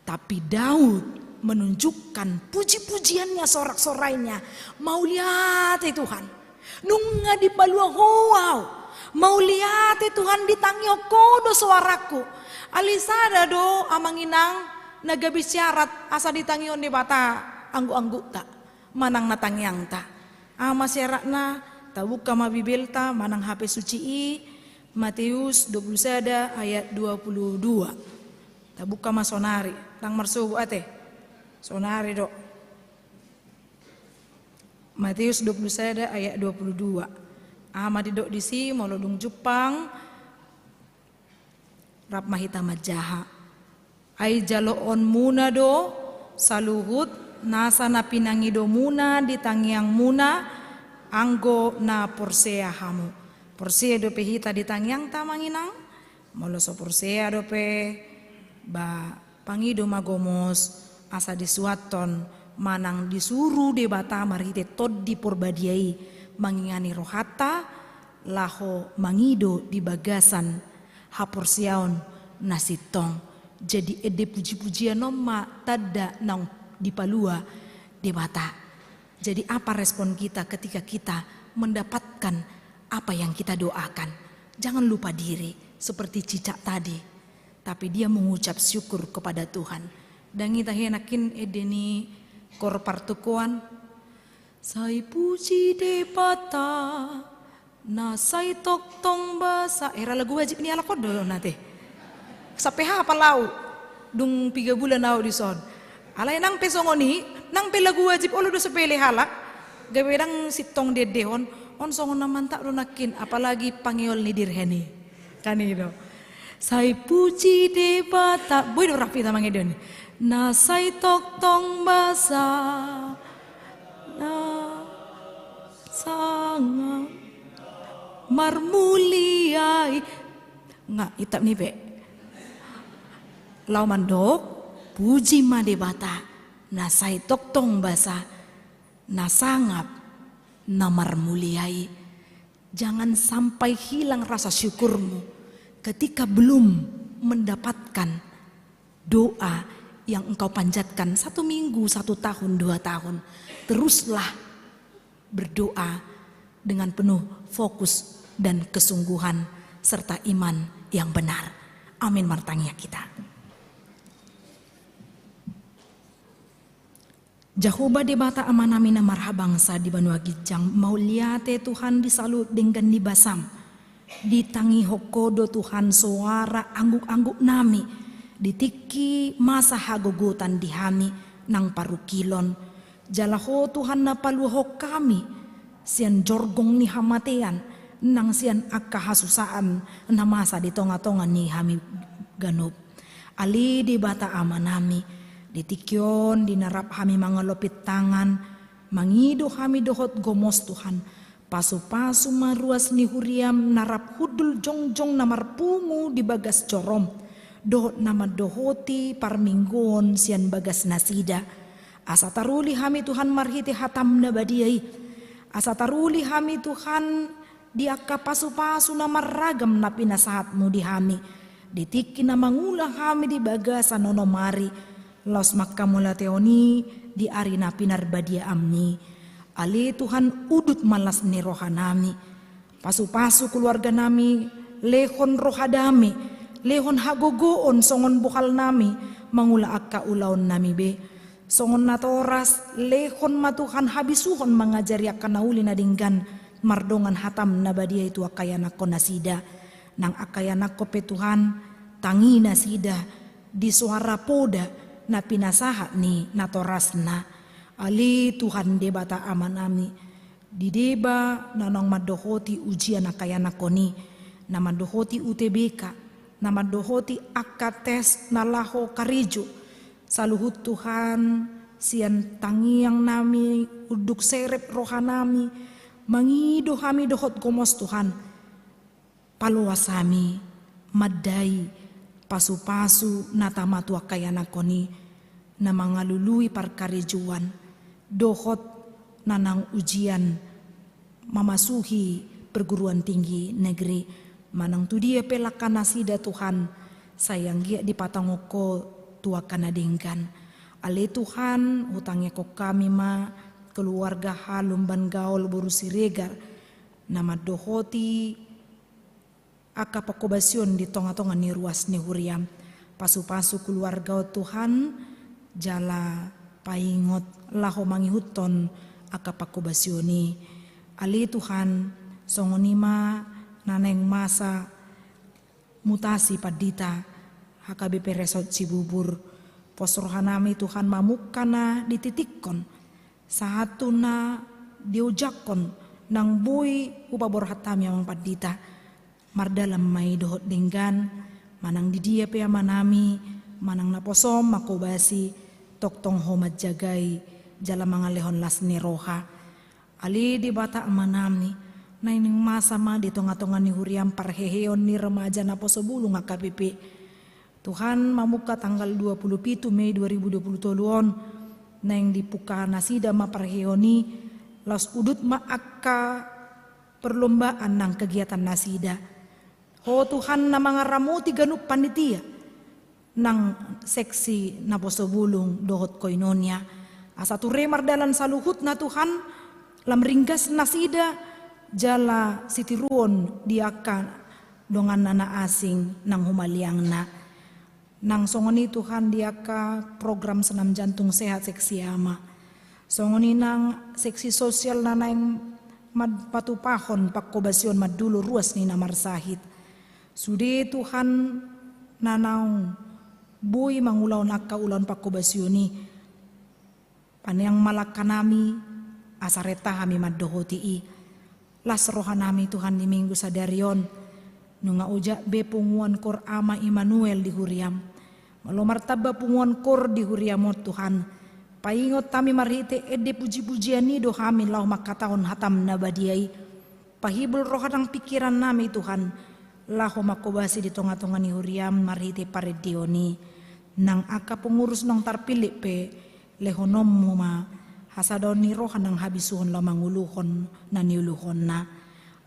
Tapi Daud menunjukkan puji-pujiannya, sorak-sorainya, mauliate Tuhan. Nunga dipalua Ho au. Mauliate Tuhan, ditangihon Ho do soarangku. Alai sada do amang inang na gabe syarat asa ditangihon Debata angguk-anggukta manang na tangiangta. Aha ma syaratna? Tabuka ma Bibelta manang H P suci i, Mateus dua puluh sada ayat dua puluh dua. Tabuka ma sonari, ndang marsobu ate. Sonari do. Mateus dua puluh sada ayat dua puluh dua. Aha ma didok disi, molo dung jumpang, rap ma hita manjaha. Ai jaloonmuna do saluhut nasa na pinangidomuna di tangiangmuna, anggo na porsea hamu. Porsea dope hita di tangiangta, amang inang? Molo so porsea dope, ba, pangido ma gomos, asa disuathon manang disuru Debata marhite Tondi Porbadia i mangingani rohanta, laho mangido di bagasan haporseaon na sintong. Jadi ende puji-pujian on ma tanda naung dipalua Debata. Jadi apa respon kita ketika kita mendapatkan apa yang kita doakan? Jangan lupa diri, seperti cicak tadi. Tapi dia mengucap syukur kepada Tuhan. Ndang hita he nangkin ende ni koor partukoan. Sai puji Debata, na sai tongtong basa. Era lagu wajib ni halak on do na te. Sampe hapal au. Dung piga bulan au dison. Alai nang pe songon i, nang pe lagu wajib olo do sepele halak. Gabe ndang sintong diendehon, on songon na mantap do nangkin, apalagi pangeol ni dirhen i. Kan i do. Sai puji Debata, boi do rap hita mangedehon i. Na sai tongtong basa, na sangap marmulia i. Nga, itap ni pe. Laho mandok, puji ma Debata, na sai tongtong basa, na sangap, na marmulia i. Jangan sampai hilang rasa syukurmu ketika belum mendapatkan doa yang engkau panjatkan satu minggu, satu tahun, dua tahun. Teruslah berdoa dengan penuh fokus dan kesungguhan serta iman yang benar. Amin. Martangiang hita. Jahowa Debata Amanami na marhabangsa di banua ginjang, mauliate Tuhan di saluhut denggan ni basam. Ditangihon Ho do Tuhan soara angguk-angguknami, di tingki masa hagogotan di hami nang parungkilon. Jala Ho Tuhan na paluahon hami sian jorgong ni hamatean, nang sian angka hasusaan na masa di tonga-tonga ni hami ganup. Ale Debata Amanami, di tingki on di na rap hami mangalophon tangan, mangido hami dohot gomos Tuhan, pasu-pasu ma ruas ni huriam na rap hundul jongjong na marpungu di bagas jorom, dohot na mandohoti parmingguon sian bagas nasida. Asa taruli hami Tuhan marhite hatam na badia i. Asa taruli hami Tuhan di angka pasu-pasu na marragam na pinasahatmu di hami. Di tingki na mangula hami di bagasan onom ari, laos mangkamauliatehon i di ari na pinarbadiaanmi. Ale Tuhan, udut ma las ni rohanami. Pasupasu keluarganami, lehon roha dame, lehon hagogoon songon bohalnami mangula angka ulaonnami be. Songon natoras, lehon ma Tuhan habisuhon mangajari angka na uli na denggan mardongan hatam na badia i tu angka ianakkon nasida. Nang angka ianakkon pe Tuhan, tangi nasida di soara poda na pinasahat ni natorasna. Ale Tuhan Debata Amanami, di deba na naung mandohoti ujian angka ianakkon i, na mandohoti U T B K, na mandohoti angka tes na laho karejo, saluhut Tuhan, sian tangiangnami, unduk serep rohanami, mangido hami dohot gomos Tuhan. Paloas hami mandai pasupasu na tama tu angka ianakkon i na mangalului parkarejoan dohot na naung ujian mamasuhi perguruan tinggi negeri. Manang tu dia pe langka nasida Tuhan, sai anggiat dipatongkon Ho tu angka na denggan. Ale Tuhan, hutangiangkon hami ma keluarga Halumban Gaol boru Siregar na mandohoti angka pangkobasion di tongatonga ni ruas ni huriam. Pasupasu keluarga on Tuhan, jala paingot laho mangihuthon angka pangkobasion i. Ale Tuhan, songon i ma na naeng masa mutasi pandita H K B P Resort Cibubur. Pos rohanami Tuhan mamungka na dititikkon, sahat tu na diojakhon, nang boi hupaborhat hami amang pandita. Mardalan ma i dohot denggan, manang di dia pe amanami, manang naposom mangkobasi, tongtong Ho manjagai, jala mangalehon las ni roha. Ale Debata Amanami, naeng masa ma di tongatonga ni huriam parheheon ni remaja naposo bulung H K B P. Tuhan, mamungka tanggal dua puluh pitu Mei dua ribu dua puluh tolu on, naeng dipungka nasida ma parheheon i, laos udut ma angka perlombaan nang kegiatan nasida. Ho Tuhan na mangaramoti ganup panitia nang seksi naposo bulung dohot koinonia. Asa ture mardalan saluhutna Tuhan, lam ringgas nasida jala sitiruon di angka donganna na asing nang humaliangna. Nang songon i Tuhan di angka program senam jantung sehat seksi ama. Songon i nang seksi sosial na naeng mad-, patupahon pangkobasion mandulu ruas ni na marsahit. Sude Tuhan na naung boi mangulahon angka ulaon pangkobasion i. Paneang ma langkanami, asa renta hami mandohoti i. Las rohanami Tuhan di Minggu sadari on. Nunga ojak be punguan koor Ama Immanuel di huriam. Molo martamba punguan koor di huriam on Tuhan. Paingot hami marhite ende pujipujian i do hami laho mangkatahon hatam na badia i. Pahibul roha nang pingkirannami Tuhan, laho mangkobasi di tongatonga ni huriam marhite parendeon i. Nang angka pengurus naung tarpillit pe, lehononmu ma hasadaon ni roha nang habisuhon laho manguluhon na niuluhonna.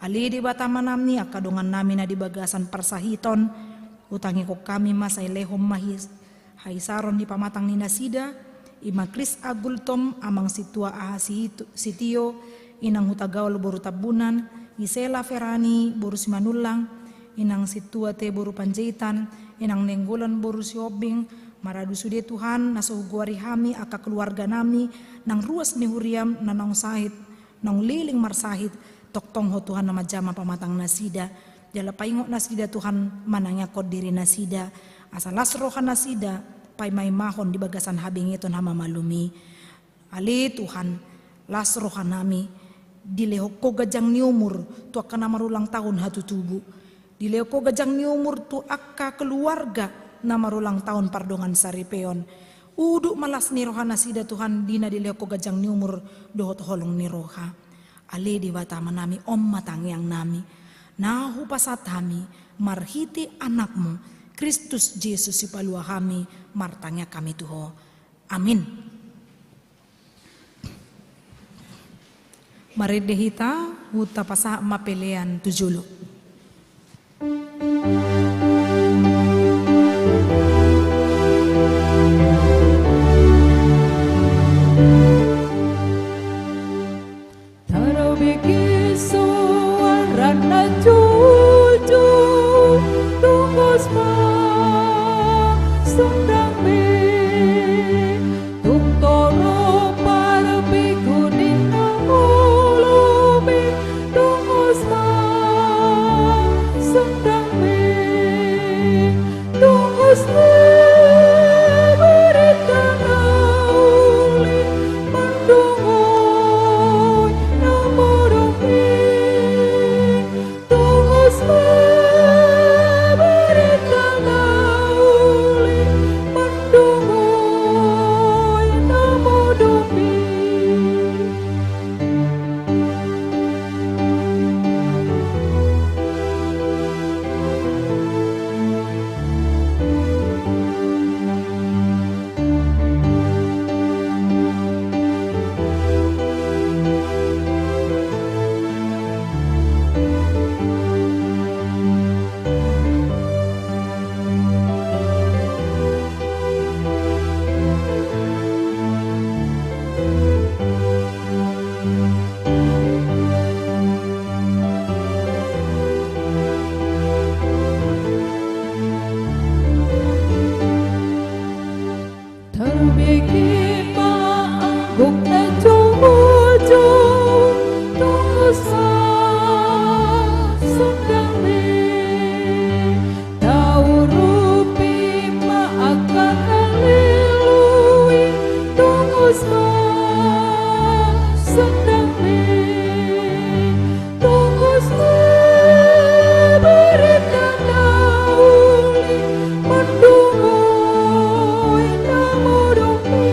Ale Debata Amanami, angka dongannami na di bagasan parsahiton, hutangihon hami ma sai lehon ma his-, haisaron di pamatang ni nasida, i ma Chris Agultom, Amang Sintua Aha Situ-, Sitio, Inang Hutagaol boru Tambunan, Isela Ferani boru Simanullang, Inang Sintua Te boru Panjaitan, Inang Nainggolan boru Sihombing, maradu sude Tuhan, na so hugoari hami, angka keluarganami, nang ruas ni huriam, na naung sahit, naung leleng marsahit, tongtong Ho Tuhan na manjama pamatang nasida, jala paingot nasida Tuhan manangiangkon diri nasida, asa las roha nasida, paimaimahon di bagasan habengeton hamamalum i. Ale Tuhan, las rohanami, dilehon Ho ganjang ni umur, tu angka na marulang tahun hatutubu. Dilehon Ho ganjang ni umur tu angka keluarga na marulang tahun pardongan saripeon. Udut ma las ni roha nasida Tuhan di na dilehon Ho ganjang ni umur dohot holong ni roha. Ale Debata Amanami, on ma tangiangnami. Na hupasahat hami, marhite Anakmu, Kristus Jesus Sipalua hami, martangiang hami tu Ho. Amin. Marende hita, huta pasahat ma pelean tu jolo. Tarbege ma angguk na jumujung, tunggu sa sondangmi. Taurupi ma angka na lelui, tunggu sa sondangmi. Tunggu sa barita na uli, mandungoi na modom i.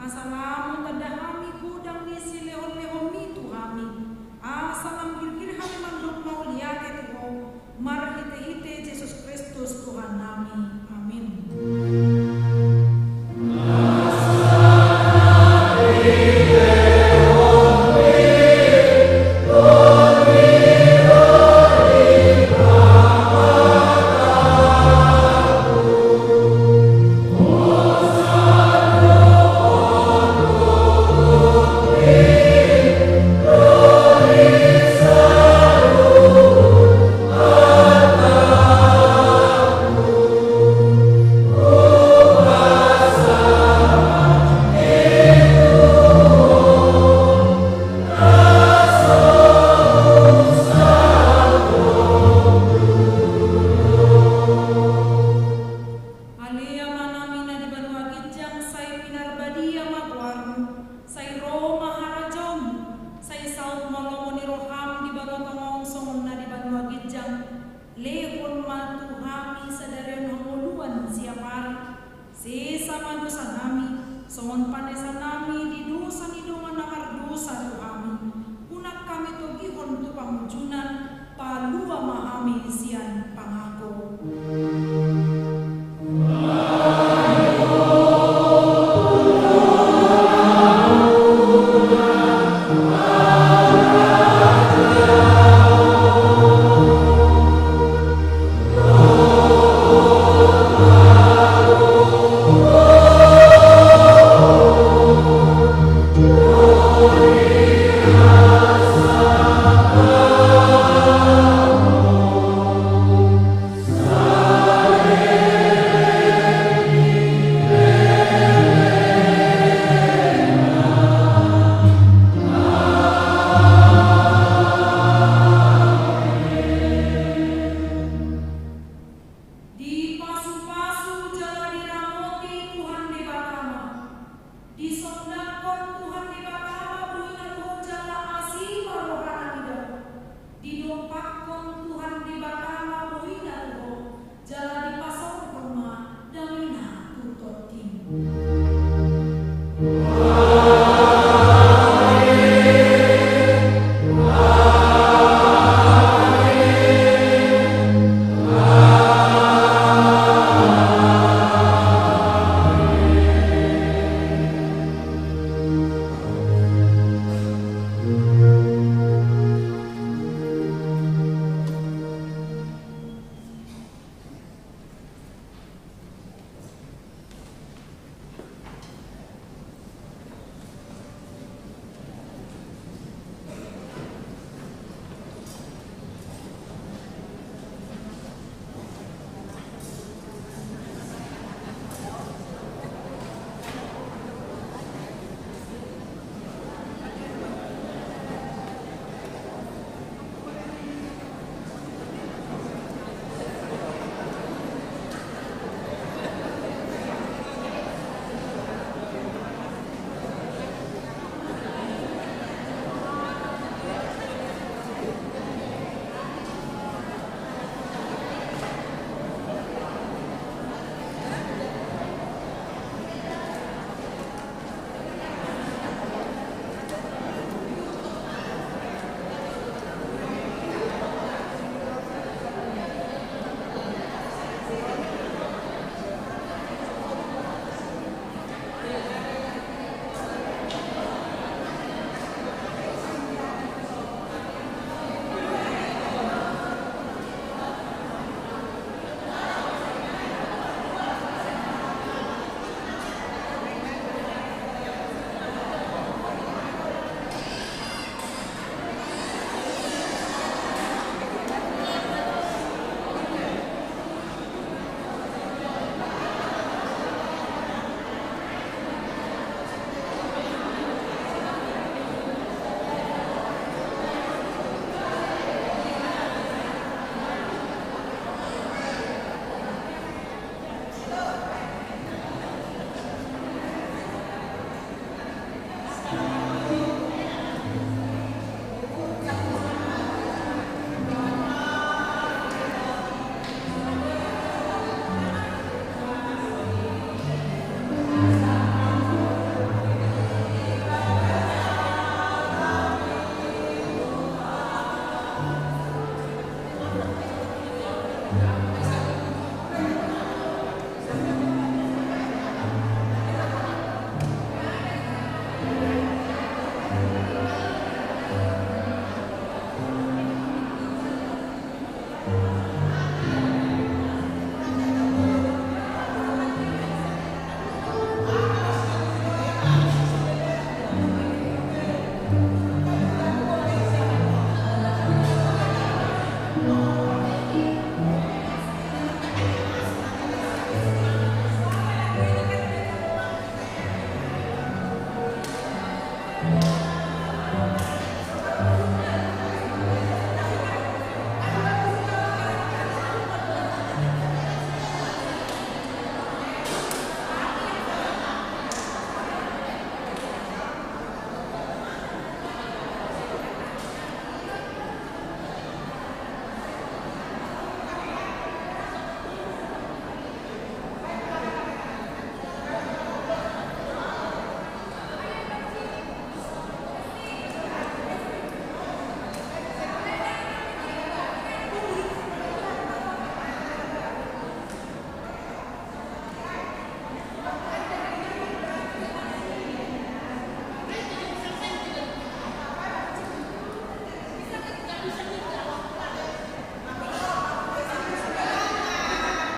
Asa lam tanda hami godang ni silehonlehonmi tu hami, asa lam girgir hami mandok mauliate tu Ho, marhitehite Jesus Kristus Tuhannami. Amin. Ale Amanami na di banua ginjang, sai pinarbadia ma goarmu, sai ro ma harajaonmu, sai saut ma lomo ni roham di banua tonga on songon na di banua ginjang. Lehon ma tu hami sadari on hangoluan siapari. Sesa ma dosanami, songon panesanami di dosa ni dongan na mardosa tu hami. Unang hami togihon tu pangunjunan, palua ma hami sian pangago. Dipasupasu jala diramoti Tuhan Debata ma. Disondangkon Tuhan Debata ma bohina tu Ho jala asi ma rohana mida Ho. Didompakkon Tuhan Debata ma bohina tu Ho, jala dipasaorhon ma damena tu tondim.